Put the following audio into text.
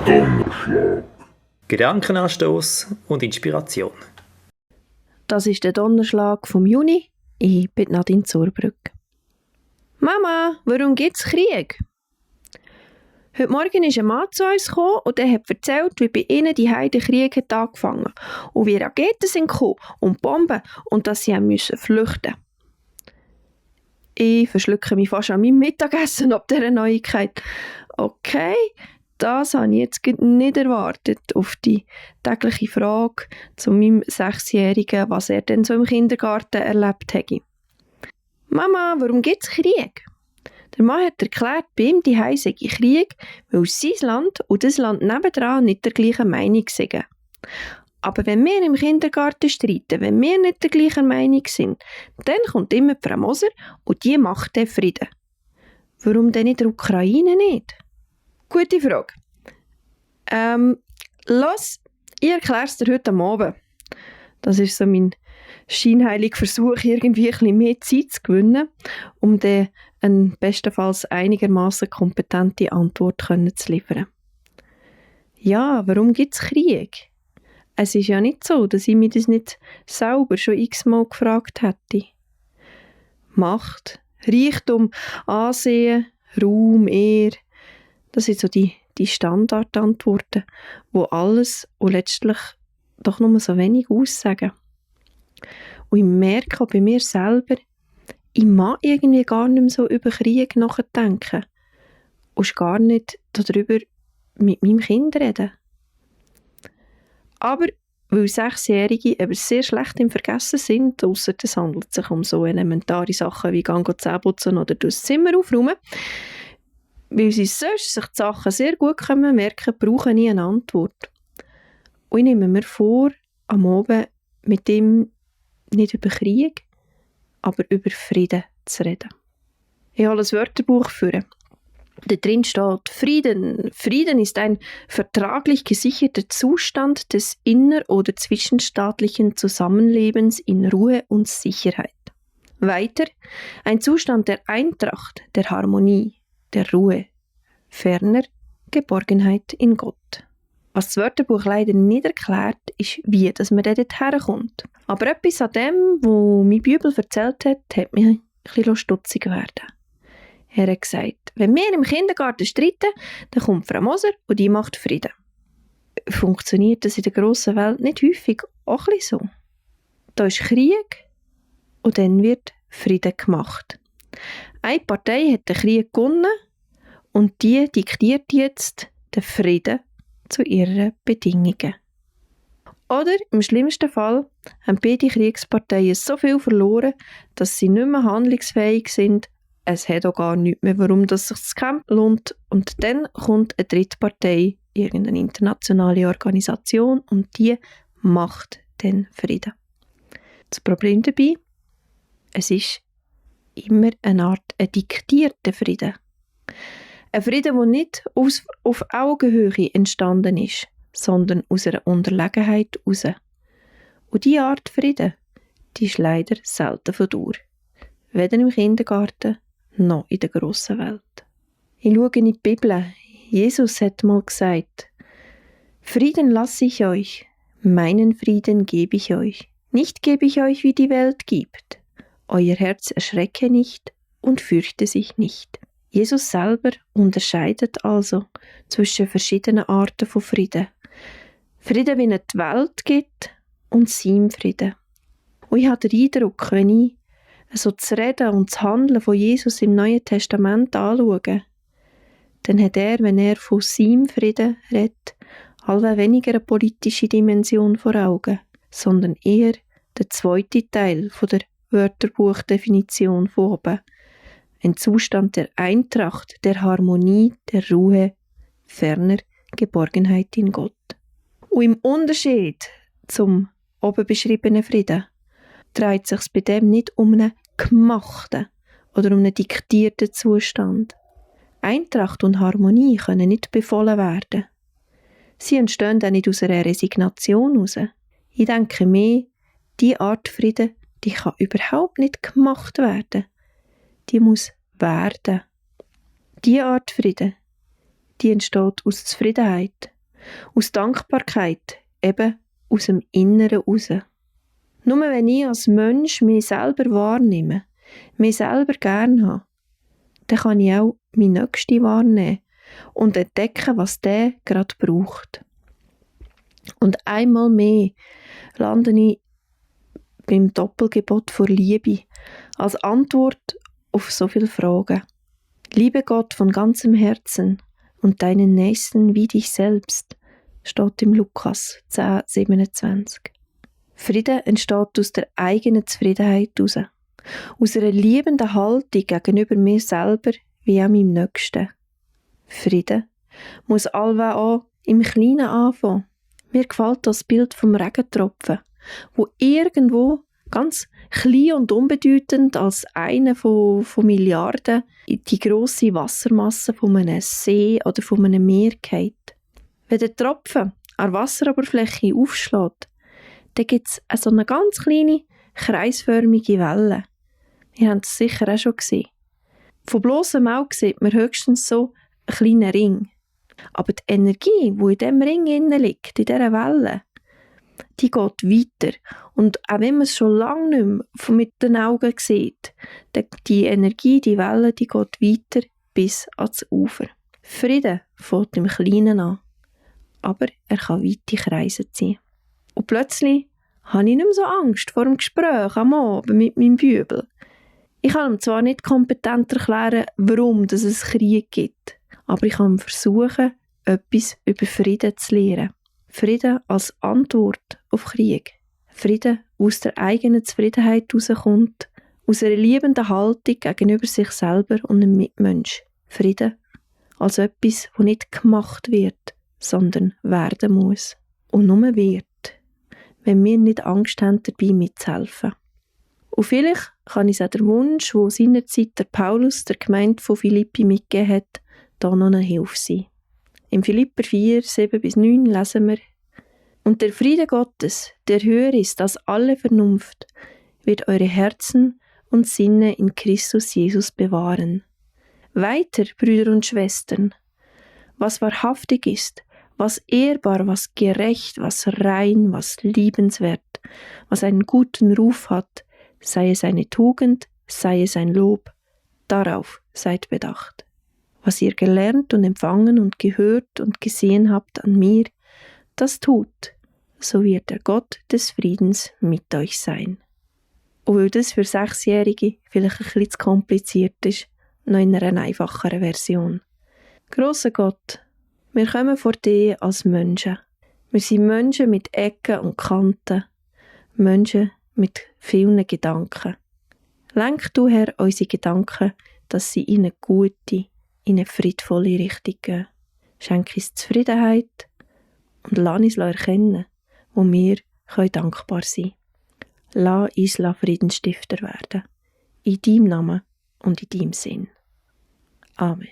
Donnerschlag. Gedankenanstoß und Inspiration. Das ist der Donnerschlag vom Juni. Ich bin Nadine Zurbrück. Mama, warum gibt es Krieg? Heute Morgen ist ein Mann zu uns gekommen und er hat erzählt, wie bei ihnen die Heide Krieg hat angefangen und wie Raketen sind gekommen und Bomben und dass sie haben müssen flüchten. Ich verschlucke mich fast an meinem Mittagessen ab dieser Neuigkeit. Okay, das habe ich jetzt nicht erwartet, auf die tägliche Frage zu meinem 6-Jährigen, was er denn so im Kindergarten erlebt hätte. Mama, warum gibt es Krieg? Der Mann hat erklärt, bei ihm die sei Krieg, weil sein Land und das Land nebendran nicht der gleichen Meinung sind. Aber wenn wir im Kindergarten streiten, wenn wir nicht der gleichen Meinung sind, dann kommt immer Frau Moser und die macht den Frieden. Warum denn in der Ukraine nicht? Gute Frage. Los, ich erkläre es dir heute Abend. Das ist so mein scheinheiliger Versuch, irgendwie ein bisschen mehr Zeit zu gewinnen, um dann eine bestenfalls einigermaßen kompetente Antwort zu liefern. Ja, warum gibt es Krieg? Es ist ja nicht so, dass ich mich das nicht selber schon x-mal gefragt hätte. Macht, Reichtum, Ansehen, Ruhm, Ehre, das sind so die Standardantworten, wo alles und letztlich doch nur so wenig aussagen. Und ich merke auch bei mir selber, ich mag irgendwie gar nicht mehr so über Krieg nachdenken und gar nicht darüber mit meinem Kind reden. Aber weil 6-Jährige eben sehr schlecht im Vergessen sind, ausser es handelt sich um so elementare Sachen wie Gang Zähne putzen oder das Zimmer aufräumen, weil sie sonst sich die Sachen sehr gut merken können, brauchen ich eine Antwort. Und ich nehme mir vor, am Abend mit ihm nicht über Krieg, aber über Frieden zu reden. Ich habe ein Wörterbuch führen. Da drin steht Frieden. Frieden ist ein vertraglich gesicherter Zustand des inner- oder zwischenstaatlichen Zusammenlebens in Ruhe und Sicherheit. Weiter ein Zustand der Eintracht, der Harmonie, der Ruhe. Ferner Geborgenheit in Gott. Was das Wörterbuch leider nicht erklärt, ist, wie dass man dort herkommt. Aber etwas an dem, was meine Bibel erzählt hat mich ein bisschen stutzig werden. Er hat gesagt, wenn wir im Kindergarten streiten, dann kommt Frau Moser und die macht Frieden. Funktioniert das in der grossen Welt nicht häufig auch ein bisschen so? Da ist Krieg und dann wird Frieden gemacht. Eine Partei hat den Krieg gewonnen und die diktiert jetzt den Frieden zu ihren Bedingungen. Oder im schlimmsten Fall haben beide Kriegsparteien so viel verloren, dass sie nicht mehr handlungsfähig sind. Es hat auch gar nichts mehr, warum das sich das Kämpfen lohnt. Und dann kommt eine dritte Partei, irgendeine internationale Organisation, und die macht den Frieden. Das Problem dabei, es ist immer eine Art diktierter Frieden. Ein Frieden, der nicht auf Augenhöhe entstanden ist, sondern aus einer Unterlegenheit heraus. Und diese Art Frieden, die ist leider selten von Dauer. Weder im Kindergarten noch in der grossen Welt. Ich schaue in die Bibel. Jesus hat mal gesagt, Frieden lasse ich euch, meinen Frieden gebe ich euch. Nicht gebe ich euch, wie die Welt gibt. Euer Herz erschrecke nicht und fürchte sich nicht. Jesus selber unterscheidet also zwischen verschiedenen Arten von Frieden. Frieden, wie er die Welt gibt, und seinem Frieden. Und ich habe den Eindruck, wenn ich so das Reden und das Handeln von Jesus im Neuen Testament anschaue, dann hat er, wenn er von seinem Frieden redet, allweil weniger eine politische Dimension vor Augen, sondern eher der zweite Teil von der Wörterbuchdefinition von oben. Ein Zustand der Eintracht, der Harmonie, der Ruhe, ferner Geborgenheit in Gott. Und im Unterschied zum oben beschriebenen Frieden dreht es sich bei dem nicht um einen gemachten oder um einen diktierten Zustand. Eintracht und Harmonie können nicht befohlen werden. Sie entstehen auch nicht aus einer Resignation heraus. Ich denke mehr, diese Art Frieden, die kann überhaupt nicht gemacht werden. Die muss werden. Diese Art Frieden, die entsteht aus Zufriedenheit, Aus Dankbarkeit, eben aus dem Inneren raus. Nur wenn ich als Mensch mich selber wahrnehme, mich selber gerne habe, dann kann ich auch meinen Nächsten wahrnehmen und entdecken, was der gerade braucht. Und einmal mehr lande ich beim Doppelgebot vor Liebe als Antwort auf so viele Fragen. Liebe Gott von ganzem Herzen und deinen Nächsten wie dich selbst, steht im Lukas 10,27. Friede entsteht aus der eigenen Zufriedenheit heraus. Aus einer liebenden Haltung gegenüber mir selber wie auch meinem Nächsten. Friede muss allweil auch im Kleinen anfangen. Mir gefällt das Bild vom Regentropfen, wo irgendwo ganz klein und unbedeutend als eine von Milliarden in die grosse Wassermasse von einem See oder von einem Meer geht. Wenn der Tropfen an der Wasseroberfläche aufschlägt, dann gibt es so eine ganz kleine, kreisförmige Welle. Ihr habt es sicher auch schon gesehen. Von bloßem Auge sieht man höchstens so einen kleinen Ring. Aber die Energie, die in diesem Ring liegt, in dieser Welle, die geht weiter. Und auch wenn man es schon lange nicht mehr mit den Augen sieht, die Energie, die Welle, die geht weiter bis ans Ufer. Frieden fängt im Kleinen an, aber er kann weite Kreise ziehen. Und plötzlich habe ich nicht mehr so Angst vor dem Gespräch am Abend mit meinem Bübel. Ich kann ihm zwar nicht kompetent erklären, warum es Krieg gibt, aber ich kann versuchen, etwas über Frieden zu lernen. Frieden als Antwort auf Krieg. Frieden, der aus der eigenen Zufriedenheit herauskommt, aus einer liebenden Haltung gegenüber sich selber und einem Mitmensch. Frieden als etwas, das nicht gemacht wird, sondern werden muss. Und nur wird, wenn wir nicht Angst haben, dabei mitzuhelfen. Und vielleicht kann ich auch den Wunsch, den seinerzeit der Paulus der Gemeinde von Philippi mitgegeben hat, da noch eine Hilfe sein. Im Philipper 4, 7-9 lesen wir: Und der Friede Gottes, der höher ist als alle Vernunft, wird eure Herzen und Sinne in Christus Jesus bewahren. Weiter, Brüder und Schwestern, was wahrhaftig ist, was ehrbar, was gerecht, was rein, was liebenswert, was einen guten Ruf hat, sei es eine Tugend, sei es ein Lob, darauf seid bedacht. Was ihr gelernt und empfangen und gehört und gesehen habt an mir, das tut, so wird der Gott des Friedens mit euch sein. Und weil das für 6-Jährige vielleicht ein bisschen zu kompliziert ist, noch in einer einfacheren Version. Grosser Gott, wir kommen vor dir als Menschen. Wir sind Menschen mit Ecken und Kanten, Menschen mit vielen Gedanken. Lenk du, Herr, unsere Gedanken, dass sie in eine gute, in eine friedvolle Richtung gehen. Schenk uns Zufriedenheit und lass uns erkennen, wo wir dankbar sein können. Lass uns Friedensstifter werden. In deinem Namen und in deinem Sinn. Amen.